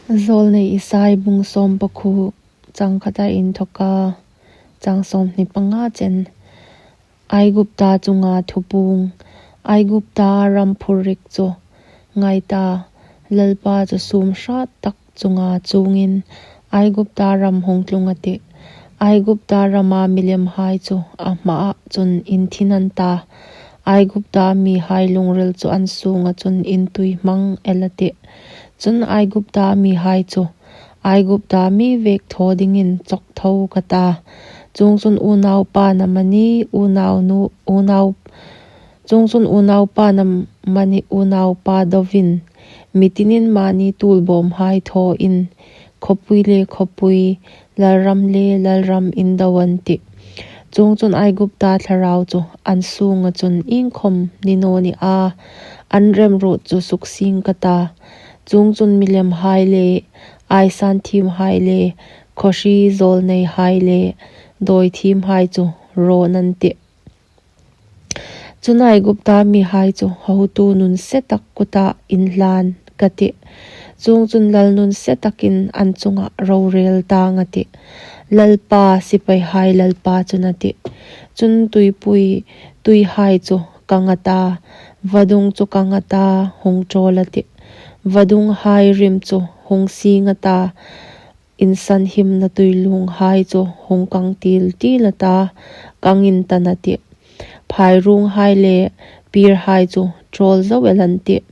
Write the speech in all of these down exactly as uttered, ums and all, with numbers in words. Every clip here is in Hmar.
Zawlnei Isai bung sawm pakhat, chang khat a inthoka chang sawmhni panga chen. Aigupta chunga thupuong. Aigupta ram phurrik chu ngai ta, Lalpa chu sum hrat tak chunga chuongin Aigupta ram hung tlung a tih. Aigupta rama milimhai chu a hmaah chun inthin an ta. Aigupta mihai lungril chu an sunga chun intui hmang el a tih. Chun Aigupta mihai chu Aigupta mi vek thaw dingin chawk tho ka ta. Chuongchun unaupa na mani, unau nu, unau, chuongchun unaupa na mani, unaupa dovin, mi tinin mani tulbawmhai thawin, khawpui le khawpui, lalram le lalram indo an tih. Chuongchun Aigupta thlarau chu an sunga chun iengkhom ni naw ni a, an remruot chu suksieng ka ta. Chuongchun milimhai le, aisan thiemhai le, khawhri zawlneihai le, dawi thiemhai chu rawn an tih. Chun Aigupta mihai chu hotu nun se tak kuta inhlan ka tih. Chuongchun lal nun se takin an chunga rorel tang a tih. Lalpa, sipaihai Lalpa chun a tih. Chun tuipui, tuihai chu kang a ta, vadung chu kang a ta, hung ṭawl a tih. Vadunghai rim chu hung sieng a ta, insanhimna tuilunghai chu hung kang til til a ta, kang intan a tih. Phairuonghai le pirhai chu ṭawl zo el an tih.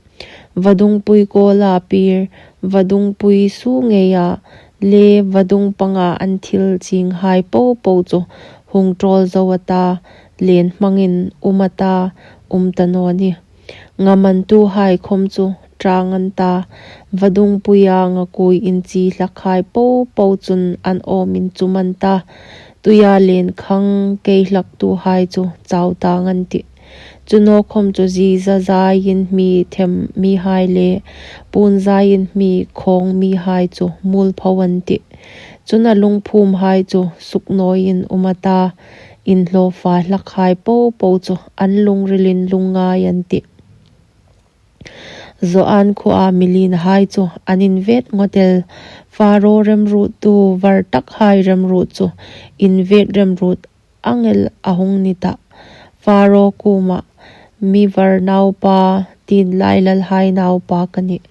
Vadungpui kawla pir, vadungpui su ngeia le vadung panga an thil chinghai popo chu hung ṭawl zo a ta, len hmangin um a ta, um ta naw ni. Ngamantuhai khom chu ṭang an ta, vadungpuia ngakui inchi hlakhai popo chun an awm inchum an ta, tuia len khang kei hlaktuhai chu chau tang an tih. Chu naw khom chu ziza zaiin hmi them mihai le puon zaiin hmi khawng mihai chu muolpho an tih. Chun a lungphumhai chu suknawiin um a ta, inhlawfa hlakhai popo chu an lungrilin lungngai an tih. Zoan khuoa mi lienhai chu an invet ngawt el. Faro remruottu var takhai remruot chu invet remruot ang el a hung ni ta. Faro kuoma, mi var naupa, tin lai lalhai naupa ka nih.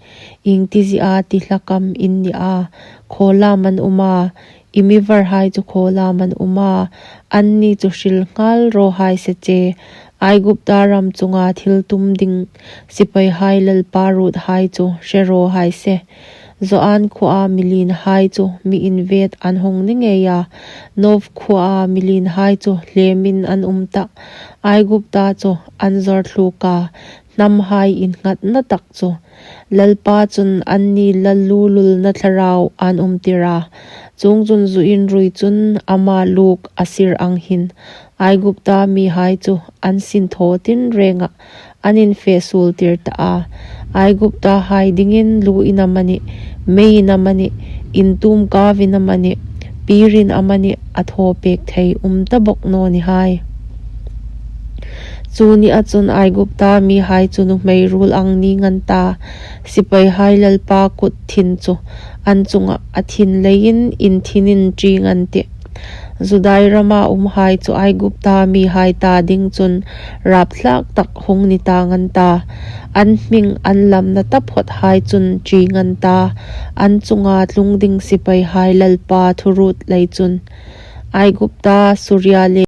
Iengtizie ti hlakam in ni a, khaw lam an um a, i mi varhai chu khaw lam an um a, anni chu hril nghal raw hai se che. Aigupta ram chunga thil tum ding sipaihai Lalpa ruothai chu hre raw hai se. Zoan khuoa mi lienhai chu mi invet an hung ni ngei a, Nov khuoa mi lienhai chu hlemin an um ta. Aigupta chu an zawr thluk a, hnamhai innghatna tak chu. Lalpa chun anni lalluolulna thlarau an umtir a, chuongchun zu inrui chun ama luk a sir ang hin Aigupta mihai chu an sinthaw tinrenga an infesuoltir ta a. Aiguptahai dingin lu in amanih, mei in amanih, intum kau in amanih, pirin amanih a thaw pek thei um ta bok naw ni hai. Chu nia chun Aigupta mihai chu nuhmei ruol ang ning an ta, sipaihai Lalpa kut thin chu an chunga a thin leiin inthinin ṭing an tih. Judai rama umhai chu Aigupta mihai ta ding chun rapthlak tak hung ni tang an ta. An hming an lamna taphawthai chun ṭing an ta, an chunga tlung ding sipaihai Lalpa thuruot lei chun. Aigupta, Suria le